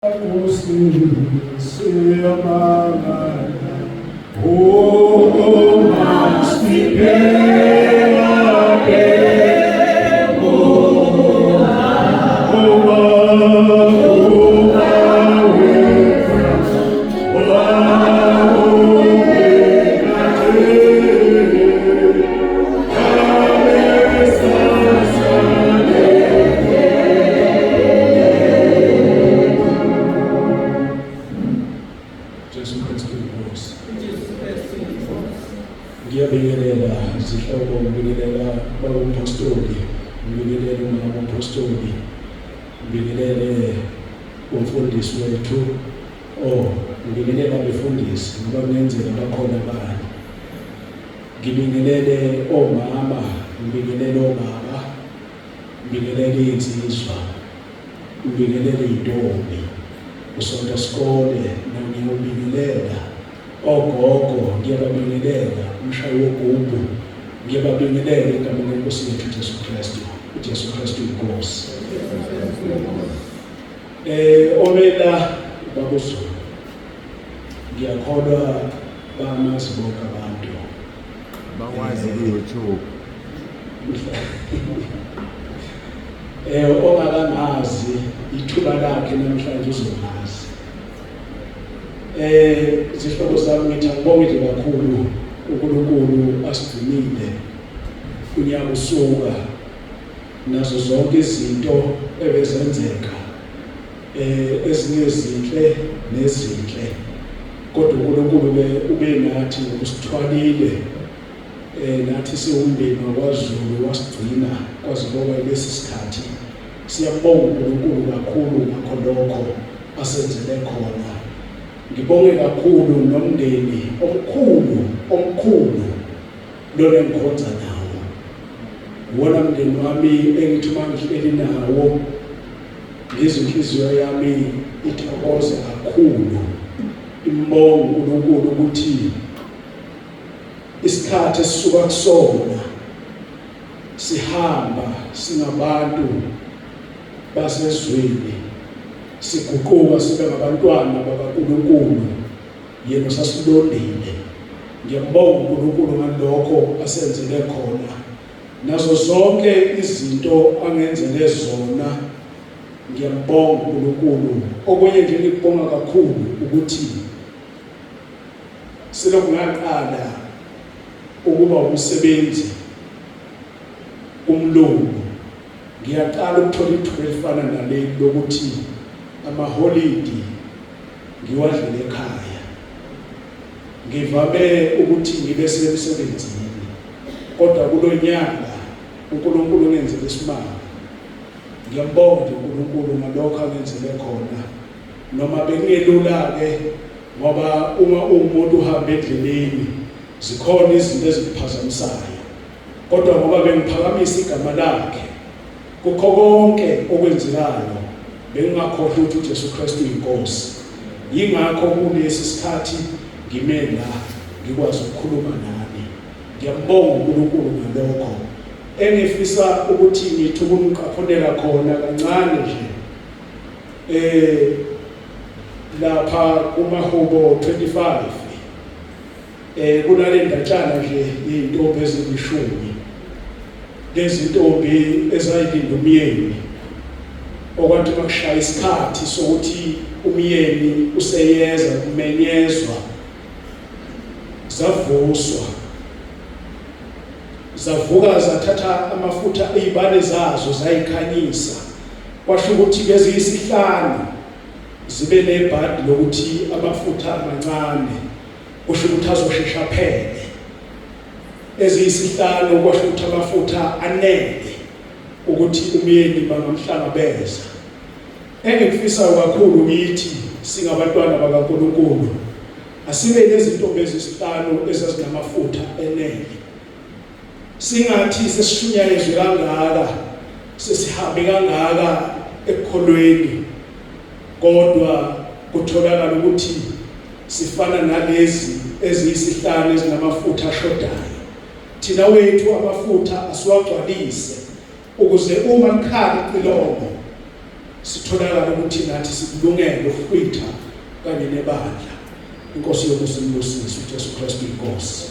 Nkosi siyamangala uma sibheka Jesu Kristu inkosi. Ngiyabingelela zihlobo, ngibingelela baba umpostoli, ngibingelele umama umpostoli, ngibingelele umfundisi wethu, oh ngibingelela abefundisi ngoba kungenzeka bakhona abanye. Ngibingelele omama, ngibingelele obaba, ngibingelele iy'nsizwa, ngibingelele iy'ntombi, usonto sikole ngiyawubingelela, ogogo ngiyababingelela, umshayi wogubhu ngiyababingelela egameni lenkosi yethu Jesu Kristu. UJesu Kristu inkosi. Omela ubaba uZulu. Ngiyakholwa bamazi bonke abantu. Bakwazi ku-YouTube. Ongakangazi ithuba lakhe namhlanje uzomazi. Zihlobo zami ngithi angibonge nje kakhulu uNkulunkulu asigcinile unyaka usuka nazo zonke izinto ebezenzeka ezinye ezinhle nezinhle kodwa uNkulunkulu ke ube nathi ngokusithwalile nathi siwumndeni wakwaZulu wasigcina kwaze kwaba lesi sikhathi. Siyabonga uNkulunkulu kakhulu ngakho lokho asenzele khona. Ngibonge kakhulu nomndeni omkhulu omkhulu lona engikhonza nawo. Iwona mndeni wami engithi uma ngihleli nawo ngizwe inhliziyo yami ithokoza kakhulu, imbonga uNkulunkulu ukuthi isikhathi esisuka kusona sihamba singabantu basezweni siguquka sibe ngabantwana bakaNkulunkulu, yena usasilondile. Ngiyambonga uNkulunkulu ngalokho asenzele khona nazo zonke izinto angenzele zona. Ngiyambonga uNkulunkulu. Okunye nje ngikubonga kakhulu ukuthi selokhu ngaqala ukuba umsebenzi kumlungu, ngiyaqala ukuthola ithuba elifana naleli lokuthi amaholidi ngiwadlele ekhaya. Ngivame ukuthi ngibe semsebenzini, kodwa kulo nyaka uNkulunkulu ungenzele isimanga. Ngiyambonga nje uNkulunkulu ngalokho angenzele khona, noma bekungelula-ke ngoba uma uwumuntu uhamba endleleni zikhona izinto ezikuphazamisayo, kodwa ngoba bengiphakamisa igama lakhe kukho konke okwenzekayo, bengingakhohlwa ukuthi uJesu Kristu uyinkosi. Yingakho kulesi sikhathi ngime la ngikwazi ukukhuluma nani. Ngiyambonga uNkulunkulu ngalokho. Engifisa ukuthi ngithi ukumqaphunela khona kancane nje lapha kumahubo 25 kunale ndatshana nje yey'ntombi ezilishumi, lezi ntombi ezayilinda umyeni, okwathi uma kushaya isikhathi sokuthi umyeni useyeza kumenyezwa, zavuswa, zavuka, zathatha amafutha ey'bane zazo zayikhanyisa. Kwasho ukuthi beziyisihlanu zibe nebhadi lokuthi amafutha amancane, kusho ukuthi azoshesha aphele. Eziyisihlanu kwasho ukuthi amafutha anele ukuthi umyeni bangamhlangabeza. Engikufisayo kakhulu ngithi singabantwana bakaNkulunkulu asibe nezintombi ezisihlanu ezazinamafutha enele. Singathi sesishunyayezwe kangaka, sesihambe kangaka ekukholweni, kodwa kutholakala ukuthi sifana nalezi eziyisihlanu ezinamafutha ashodayo. Thina wethu amafutha asiwagcwalise ukuze uma likhala icilongo Sitholakala ukuthi nathi sikulungele ukuhlwitha kanye nebandla. Inkosi yomusa imbusise. UJesu Kristu inkosi.